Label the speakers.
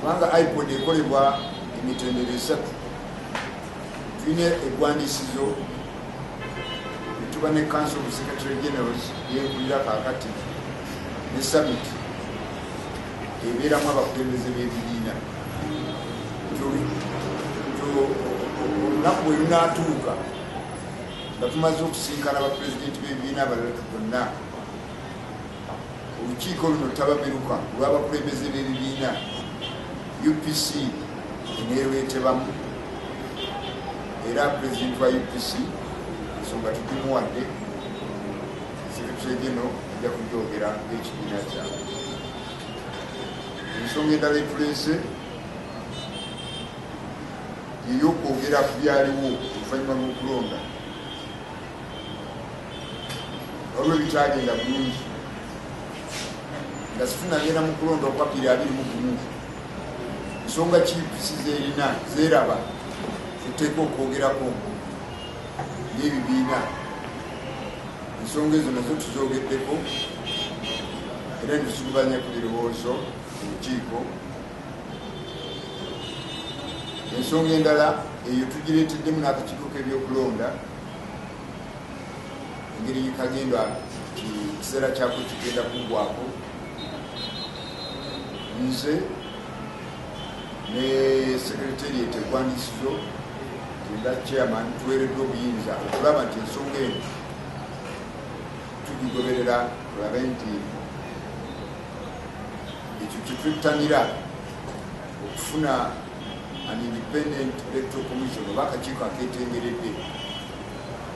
Speaker 1: Kubanga IPOD ekolebwa emitendera esatu, tulina eggwandiisizo, netuba ne Council of Secretary Generals yenkulira kaakati, ne summit ebeeramu abakulembeze b'ebibiina. Olunaku bwe lunaatuuka nga tumaze okusinkana bapulezidenti b'ebibiina abalala bonna, olukiiko luno tabamiruka olw'abakulembeze b'ebibiina, UPC eneerwetebamu, era pulezidenti wa UPC ensonga tugimuwadde, Secretary General ajja kugyogera ng'ekibiina kyabwe. Ensonga endala etuleese yeyokwogera ku byaliwo oluvannyuma lw'okulonda. Waliwo ebitagenda bulungi nga situnagenda mu kulonda okwa 2021. Ensonga ki UPC zerina zeraba zeteeka okwogerako ng'ebibiina? Ensonga ezo nazo tuzogeddeko era netusubanya ku birowoozo mu lukiiko. Ensonga endala eyo tugireeteddemu n'akakiiko k'ebyokulonda, engeri kagenda kiseera kyako kigenda kuggwako. Nze ne secretariat egwandiisizo nga chairman tuweereddwa obuyinza okulaba nti ensonga eno tugigoberera, tulabe nti ekyo kyetwettanira okufuna an independent electoral commission oba akakiiko aketengeredde.